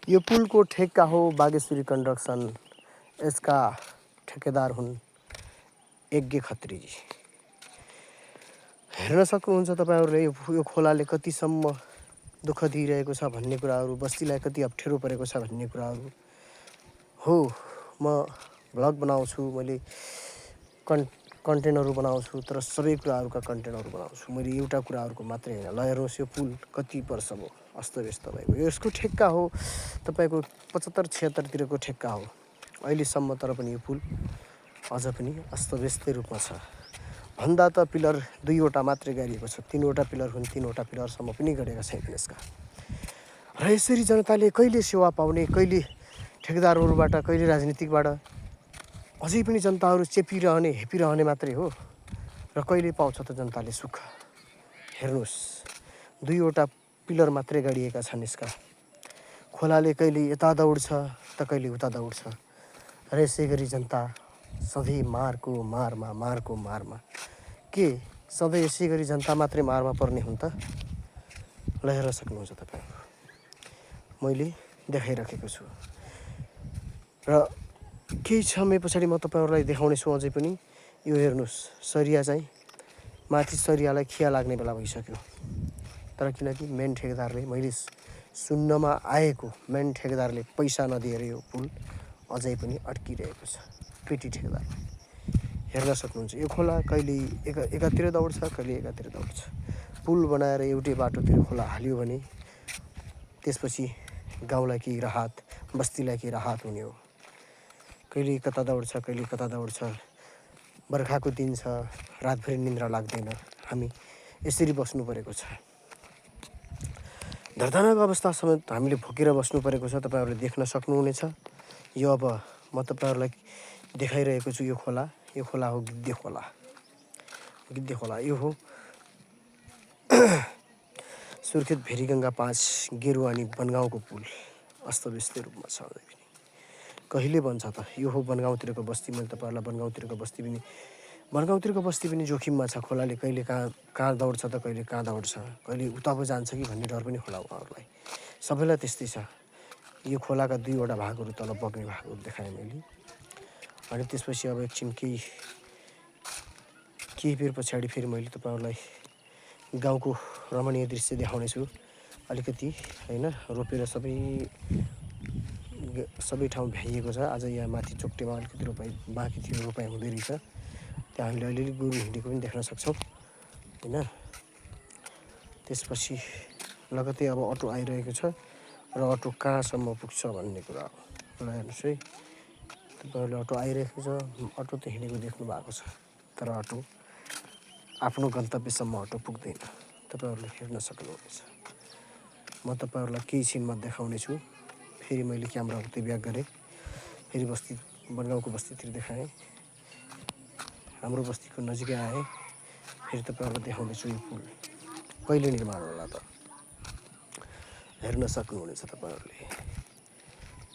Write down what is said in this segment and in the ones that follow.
यो पुलको ठेक्का हो बागेश्वरी कन्स्ट्रक्सन। यसका ठेकेदार हुन् यज्ञ खत्रीजी। हेर्न सक्नुहुन्छ तपाईँहरूले यो खोलाले कतिसम्म दुःख दिइरहेको छ भन्ने कुराहरू, बस्तीलाई कति अप्ठ्यारो परेको छ भन्ने कुराहरू हो। म भ्लग बनाउँछु, मैले कन्टेन्टहरू बनाउँछु, तर सबै कुराहरूका कन्टेन्टहरू बनाउँछु मैले, एउटा कुराहरूको मात्रै होइन। ल हेर्नुहोस् यो पुल कति वर्ष भयो अस्तव्यस्त भएको। यसको ठेक्का हो तपाईँको 75-76तिरको ठेक्का हो अहिलेसम्म, तर पनि यो पुल अझ पनि अस्तव्यस्तै रूपमा छ। भन्दा त पिलर 2वटा मात्रै गाडिएको छ, 3वटा पिलर हुन्, 3वटा पिलरसम्म पनि गढेका छैनन् यसका। र यसरी जनताले कहिले सेवा पाउने, कहिले ठेकेदारहरूबाट, कहिले राजनीतिकबाट, अझै पनि जनताहरू चेपिरहने, हेपिरहने मात्रै हो। र कहिले पाउँछ त जनताले सुख। हेर्नुहोस् 2वटा पिलर मात्रै गाडिएका छन् यसका। खोलाले कहिले यता दौड्छ त कहिले उता दौड्छ। र यसै गरी जनता सधैँ मारको मारमा के सधैँ यसै गरी जनता मात्रै मारमा पर्ने हुन् त? ल हेर्न सक्नुहुन्छ तपाईँहरू, मैले देखाइराखेको छु। र केही समय पछाडि म तपाईँहरूलाई देखाउने छु अझै पनि। यो हेर्नुहोस् सरिया चाहिँ माथि सरियालाई खिया लाग्ने बेला भइसक्यो। तर किनकि मेन ठेकेदारले, मैले सुन्नमा आएको, मेन ठेकेदारले पैसा नदिएर यो पुल अझै पनि अड्किरहेको छ। पेटी ठेकेदार हेर्न सक्नुहुन्छ। यो खोला कहिले एकातिर दौड्छ, कहिले एकातिर दौड्छ। पुल बनाएर एउटै बाटोतिर खोला हाल्यो भने त्यसपछि गाउँलाई केही राहत, बस्तीलाई केही राहत हुने हो। कहिले कता दौड्छ, कहिले कता दौड्छ। बर्खाको दिन छ, रातभरि निन्द्रा लाग्दैन, हामी यसरी बस्नु परेको छ। दर्दनाक अवस्था समेत हामीले भोगेर बस्नु परेको छ। तपाईँहरूले देख्न सक्नुहुनेछ। यो अब म तपाईँहरूलाई देखाइरहेको छु। यो खोला हो गिद्धे खोला। यो हो सुर्खेत भेरीगङ्गा 5 गेरु अनि बनगाउँको पुल अस्तव्यस्त रूपमा छ अझै पनि। कहिले बन्छ त? यो हो बनगाउँतिरको बस्ती। मैले तपाईँहरूलाई बनगाउँतिरको बस्ती पनि जोखिममा छ। खोलाले कहिले कहाँ दौड्छ त कहिले कहाँ दौड्छ, कहिले उता पो जान्छ कि भन्ने डर पनि होला उहाँहरूलाई। सबैलाई त्यस्तै छ। यो खोलाका 2वटा भागहरू तल बग्ने भागहरू देखाएँ मैले। अनि त्यसपछि अब एकछिन केही बेर पछाडि फेरि मैले तपाईँहरूलाई गाउँको रमणीय दृश्य देखाउने छु। अलिकति होइन, रोपेर सबै ठाउँ भ्याइएको छ। आज यहाँ माथि चोकटेमा अलिकति बाँकी थियो, रोपाइ हुँदै रहेछ। त्यहाँ हामीले अलिअलि गोरु हिँडेको पनि देख्न सक्छौँ होइन। त्यसपछि लगतै अब अटो आइरहेको छ र अटो कहाँसम्म पुग्छ भन्ने कुरा हो। ल हेर्नुहोस् है, तपाईँहरूले अटो आइरहेको छ, अटो त हिँडेको देख्नु भएको छ, तर अटो आफ्नो गन्तव्यसम्म अटो पुग्दैन। तपाईँहरूले हेर्न सक्नुहुनेछ। म तपाईँहरूलाई केही छिनमा देखाउने छु। फेरि मैले क्यामेरा उतै ब्याक गरेँ, फेरि बनगाउँको बस्तीतिर देखाएँ, हाम्रो बस्तीको नजिकै आएँ। फेरि तपाईँहरूलाई देखाउँदैछु यो पुल कहिले निर्माण होला त? हेर्न सक्नुहुनेछ, तपाईँहरूले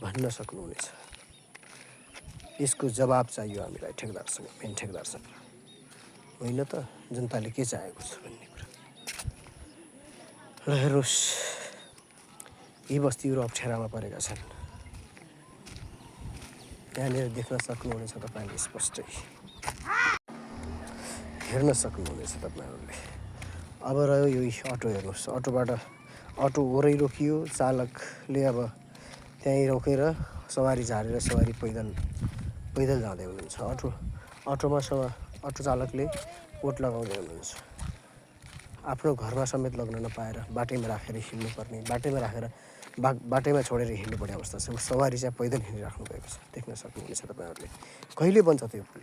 भन्न सक्नुहुनेछ। यसको जवाब चाहियो हामीलाई ठेकेदारसँग, मेन ठेकेदारसँग, होइन त जनताले के चाहेको छ भन्ने कुरा। र हेर्नुहोस् यी बस्तीहरू अप्ठ्यारामा परेका छन्। यहाँनिर देख्न सक्नुहुनेछ तपाईँले स्पष्टै, हेर्न सक्नुहुनेछ तपाईँहरूले। अब रह्यो यो अटो हेर्नुहोस्। अटो वरै रोकियो, चालकले अब त्यहीँ रोकेर सवारी झारेर सवारी पैदल जाँदै हुनुहुन्छ। अटो चालकले कोट लगाउँदै हुनुहुन्छ। आफ्नो घरमा समेत लग्न नपाएर बाटैमा राखेर हिँड्नुपर्ने, बाटैमा छोडेर हिँड्नुपर्ने अवस्था छ। सवारी चाहिँ पैदल हिँडिराख्नु भएको छ। देख्न सक्नुहुनेछ तपाईँहरूले। कहिले बन्छ त्यो पुल?